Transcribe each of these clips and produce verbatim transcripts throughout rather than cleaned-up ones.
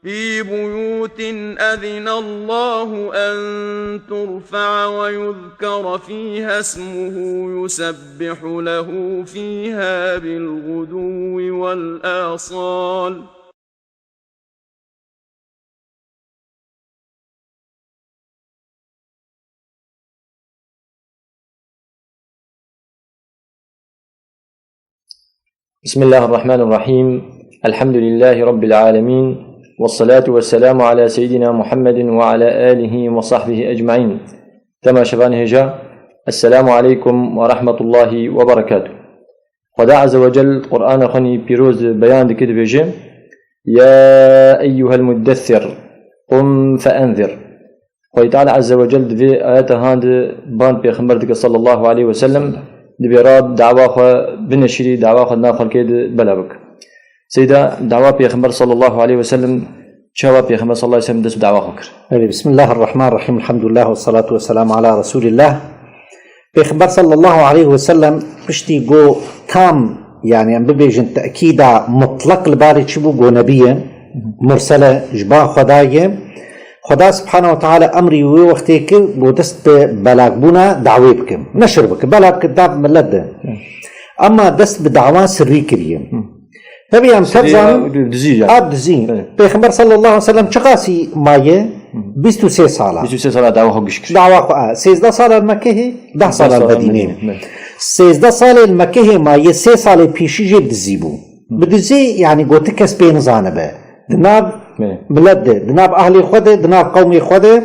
في بيوت أذن الله أن ترفع ويذكر فيها اسمه يسبح له فيها بالغدو والآصال. بسم الله الرحمن الرحيم. الحمد لله رب العالمين. والصلاة والسلام على سيدنا محمد وعلى آله وصحبه أجمعين. Temaşevanê hêja, Esselamu aleykum ve rahmetullahi ve berekatuh. Xweda Azze ve Cel Qur'ana xwe nî pîroz beyan dike, dibêje: "Ya eyyuhel muddessir, qum fe enzir." Xwedî Teala Azze ve Cel di vê ayeta han de band Pêxember dike sallallahu aleyhi ve sellem, dibê ra dawa xwe bineşirî, dawa xwe di nav xelkê de bela bik. Seyda, dawa Pêxember sallallahu aleyhi ve sellem, çawa Pêxember sallallahu aleyhi ve sellem dest bi dawa xwe kir? Belê, Bismillahirrahmanirrahim, Elhamdülillah ve salatu ve selamu ala Resulillah. Pêxember sallallahu aleyhi ve sellem piştî ku tam, yani em bibêjin tekîda mutlaq li barê çi bû, ku nebî ye, mursel e, ji ba Xwedayê ye. Xweda Subhanahu ve Teala emrî wê wextê kir, ku dest bi belagbûna dawê bike, neşir bike, bela bike, da bi millet de. Ama dest bi dawa sirrî kiriye. Tabii em tev zanin, dizî yani. A dizî. Evet. Pêxember sallallahu aleyhi ve sellem çiqasî maye? Bîst û sê sala. Bîst û sê sala dawa xwe giş kir. Dawa xwe, a, sêzdeh sala li Mekehê, deh sala li Medînê. Evet. Sêzdeh salê li Mekehê maye, sê salê pêşî jê bi dizî bû. Bi dizî, yani, gotik kes pê nizanibe. Di nav Evet. millet de, di nav ahlê xwe de, di nav qewmê xwe de.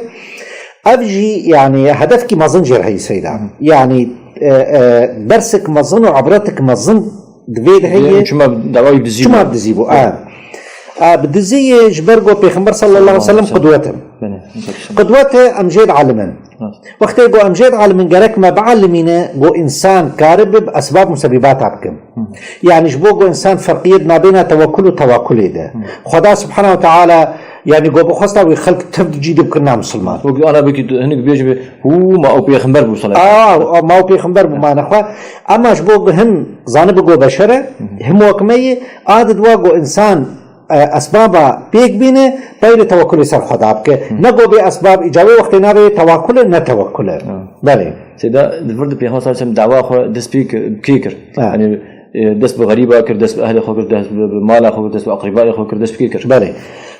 Ev jî, yani, hedefkî mezin jê re heye Seyda. Yani, e, e, dersek mezin û ibretek mezin di vê de heye. Çima dawa wî bi dizî Çima bû? bi dizî bû? Evet. A, a, bi dizî yê ji ber ku Pêxember sallallahu aleyhi ve sellem Sallallahu aleyhi ve sellem. qudwet e. Belê. Qudwet e, em jê dialimin. Evet. Wextê ku em jê dialimin, gerek me bialimîne ku însan karibe bi esbab û sebîbata bikin. Yani ji bo ku însan ferqiyet nabêna tewekkul û tewakkulê de. Xweda Subhanahu ve Teala, yani ku bixwesta wî xelk tev di cî de bikin namisilman. Wek ana belkî tu hinek bêjî be, hû ma ew pêxember bû sallallahu aleyhi ve sellem. Aa, ma ew pêxember bû, ma nexwe. Ama ji bo ku him zanibe ku beşer e, him wek me ye, a didwa ku însan, e, esbaba pêk bîne, peyre tewekkulê ser Xweda bike. Ne ku bê esbab îca wê wextê navê tewakkul e, ne tewekkul e. Belê. Seyda, di vir de Pêxember sallallahu aleyhi ve sellem dawa xwe dest pê kir, kê kir? Ha. Yani, e, dest bi xerîba kir, dest bi ehlê xwe kir, dest bi, bi mala xwe kir, dest bi eqrîbayê xwe kir, dest bi kê kir? Belê.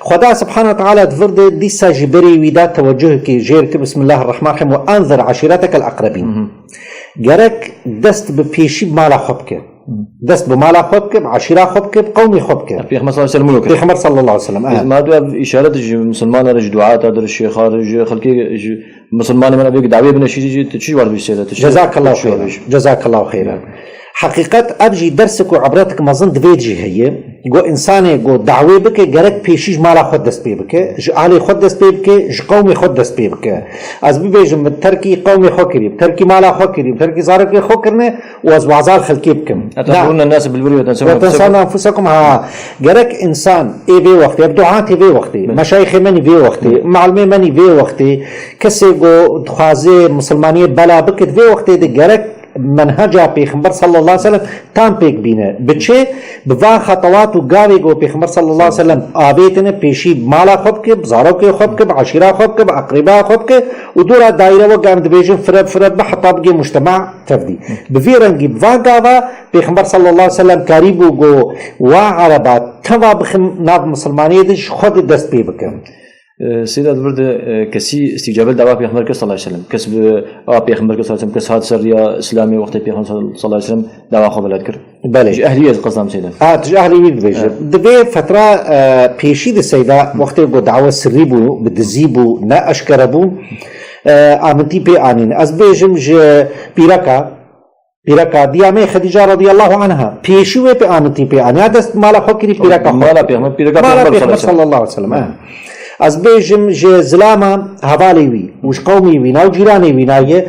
Xweda Subhanahu ve Teala di vir de dîsa ji berê wî da tewecuhekê jêr kir, Bismillahirrahmanirrahim, "Ve enzir aşîretekel eqrebîn." Gerek dest bi pêşî bi mala xwe bike. Dest bi mala xwe bike, bi eşîra xwe bike, bi qewmê xwe bike. Pêxember sallallahu aleyhi ve sellem wilo kir. Pêxember sallallahu aleyhi ve sellem, evet. Ma tu ev îşaret ji misilmana re, ji duata re, ji şêxa re, ji xelkê, ji misilmanê me re bê dawê bine şîrî jî, tu çi war dibêjî Seyda? Tu çi, Cezakallahu tu çi war xeyran. dibêjî? Cezakallahu xeyran. Heqîqet ev jî dersek û ibretek mezin di vê jî heye. Ku însanê ku dawê bike, gerek pêşî ji mala xwe dest pê bike, ji ahlê xwe dest pê bike, ji qewmê xwe dest pê bike. Ez bibêjim, min terkî qewmê xwe kirî, terkî mala xwe kirî, terkî zarokê xwe kirine, û ez wazar xelkê bikim. Na. أتأمرون الناس بالبر وتنسون أنفسكم. وتنسون أنفسكم, ha. Gerek însan ê vê wextê, ev duatê vê wextê, Belê. meşayîxê menî vê wextê, Belê. mealimê menî vê wextê, kesê ku dixwaze misilmaniyê bela bike, vê wextê de gerek menheca Pêxember sallallahu aleyhi ve sellem tam pêk bîne. Bi çi? Bi van xetewat û gavê ku Pêxember sallallahu aleyhi ve sellem avêtine, pêşî bi mala xwe bike, bi zarokê xwe bike, bi eşîra xwe bike, bi eqrîba xwe bike û dora daîre wek em dibêjin fire bi fire be heta bigê mujtema tevdî. Bi vî rengî, bi van gava Pêxember sallallahu aleyhi ve sellem karîbû ku wa ereba teva bixin nav misilmaniyê de ji xwe de dest pê bikin. E, Seyda, di vir de, e, kesî îstîcabet dawa Pêxember kir sallallahu aleyhi ve sellem. Kes bi a Pêxember kir sallallahu aleyhi ve sellem, kes hat ser riya Îslamê wextê Pêxember sallallahu aleyhi ve sellem dawa xwe bela kir. Belê. Ji ehlî ez qesdam Seyda. Ha, tu ji ehlî wî dibêje. Evet. Di vê fetra, e, pêşî de Seyda, wextê ku dawa sirrî bû, bi dizî bû, ne eşkere bû, e, amintî pê anîn. Ez bêjim ji pîreka, pîreka diya me Xedîca radiyallahu anha. Pêşî wê pê amintî pê anî. Ya dest mala xwe kirî pîreka xwe. Mala Pêxember, pîreka Mala Pêxember Pêxember sallallahu aleyhi ve sellem. sallallahu aleyhi ve sellem. Ha. Ez bêjim ji zilama hevalê wî û ji qewmê wî, nav cîranê wî nayê,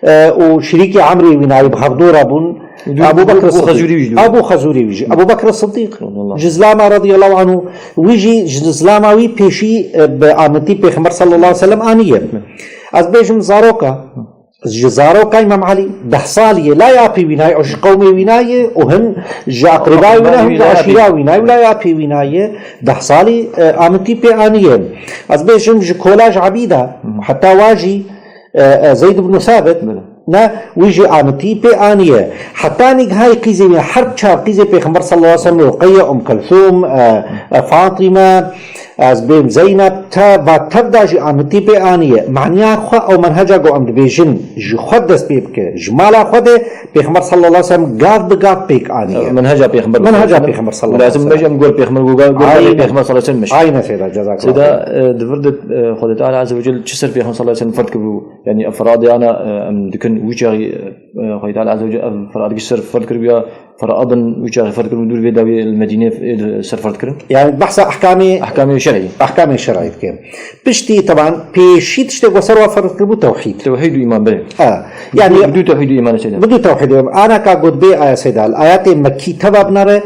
e, û şirîkê emrê wî nayê, bi hevdora bûn. Û Abu Bekr Û Sidîq. Xezûrî wî jî. Abu Xezûrî wî jî. Ebu Bekr Sidîq. Radiyallahu. Ji zilama radiyallahu anhu. Wî jî ji zilama wî pêşî, e, bi amintî Pêxember sallallahu aleyhi ve sellem aniye. Ez bêjim zaroka. Ji zarokay Îmam Elî deh salî ye, layê apê wî nayê, ew ji qewmê wî nayê û hin ji aqribay wî nayê, hin ji aşîra wî nayê, layê apê wî nayê, deh salî, e, amitî pê aniye. Ez bêjim ji kola ji Ebîda, heta wa jî, e, e, Zeyd ibn Sabit, Bele. ne, wî jî amitî pê aniye. Heta nîgihayê qîzê wî, her çar qîzê Pêxember sallallahu aleyhi ve sellem, Ruqeyye, Umm Kulthum, e, e, Fatîme, Ez bêm Zeynep, te va tev da jî amitî pê aniye. Maniya xwe ew menheca ku em dibêjin, ji xwe dest pê bike, ji mala xwe de Pêxember sallallahu aleyhi ve sellem gav bi gav pêk aniye. Menheca Pêxember Menheca sallallahu aleyhi ve sellem. Pêxember sallallahu aleyhi ve sellem. Lazim meje em gor Pêxember, gor, gor Aynen. Pêxember sallallahu aleyhi ve sellem meje. Aynen Seyda, cezakallah. Seyda, e, di vir de, e, Xwedê Teala Azze ve Celle çi ser Pêxember sallallahu aleyhi ve sellem ferd kiribu, yani ev ferad yana, e, em dikin wî çaxî, e, Xwedê Teala Azze ve Celle ev ferad çi ser ferd kiribu ya, Ferad in wî çaxê ferd kirin û dûr vê dawiyê li Medînê, ê, ser ferd kirin? Yani behsa ehkamê Ehkamê şer'î. Ehkamê şer'î dikim. Piştî, teban, pêşî tiştê ku ser wa ferd kiribû tewhîd. Tewhîd û îman, belê. Ha, yani Bi dû tewhîd û îmanê Seyda. Bi dû tewhîd û îman. Ana ka got bê aya Seyda, li ayetê Mekkî teva binere,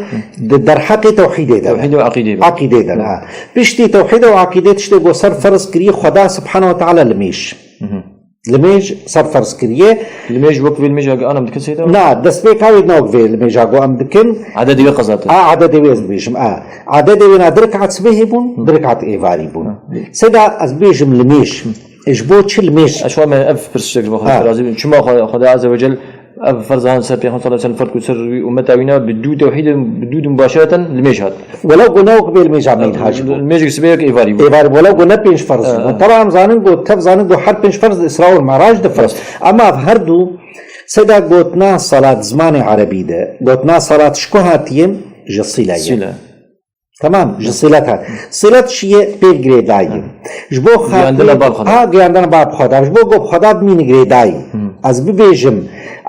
di derheqê tewhîdê de. Tewhîd û aqîdê be. Aqîdê de, ha. Piştî tewhîd û aqîdê tiştê ku ser ferz kiriye Xweda Subhanahu ve Teala li mêj. Li mêj ser ferz kiriye. Li mêj wek vê li mêja ge anam dikin Seyda? Na, destpêka wê ne wek vê li mêja go em dikin. Adedê wê qezat e. A, adedê wê ez dibêjim, a. Adedê wê na di rekat sibehê bûn, di rekat êvarî bûn. Seyda ez bêjim li mêj. E, ji bo çi li mêj? Ez şwa me ev pirs çek bo Ha. Xwedê razî bin. Çima Xwe-, Xwedê Azze ve Celle ev ferzan ser Pêxember sallallahu aleyhi ve sellem ferd ku ser wî ummeta wî ne bi dû tewhîd, bi dû mubaşereten li mêj hat. Welew ku ne wek bê li mêja mêj hat ji bo. Li mêjek sibê yek êvarî bû. Êvarî, welew ku ne pênc ferz ji bo. He, he. Teban zanin ku, tev zanin ku her pênc ferz Isra û Mirac de ferz. Rast. Ama ev her du, Seyda gotina salat zimanê erebî de, gotina salat ji ku hatiye? Ji sîle ye. Sîle. Tamam, ji silet hat. Silet çi ye? Pêv girêdayî. Ji bo Giyandina xatirê bal Xweda. Ha, giyandina bal Xweda. Ji bo ku Xweda bimîne girêdayî. Ez bibêjim,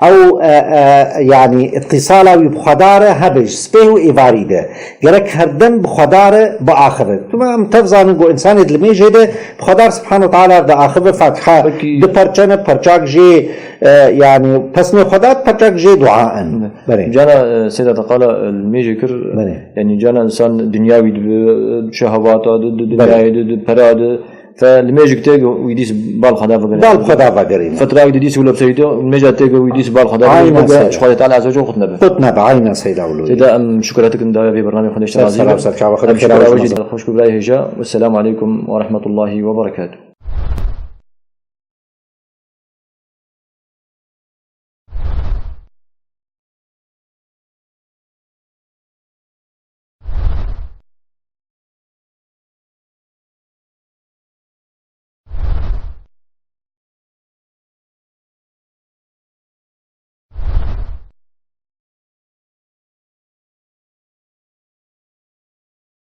ew, e, e, yani, îtisala wî bi Xweda re hebe ji sibeh û êvarî de. Gerek her dem bi Xweda re biaxive. Tuma em tev zanin ku însanê di limêjê de bi Xweda Subhanahu Teala re diaxive, Fatiha Peki. Di perçe ne, perçak jê, e, yani, pesnê Xweda, perçak jê dua in. Ne. Belê. Cana, e, Seyda te qala, e, limêjê kir, Belê. Yani, cana însan dinya wî dibe, e, şehewata di, di, di, Belê. Dinyayê di, di, pera di, Fe limêjik tê wî dîs bal Xweda vegerîne. Bal Xweda vegerîne. Fetra wî dîs wilo bseyî tê, limêja tê wî dîs bal Xweda Aynen vegerîne. Seyda. Xwedê Teala Azze ve Celle xutne be. Xutne be, aynen Seyda wilo. Seyda em şukura dikin daya vê bernamê xwe neşte Ser razî. Selam, ser çava xwe Em bixêr şukura razî. Wajî xweş ku birayê hêja. Wesselamu aleykum ve rahmetullahi ve berekatuh.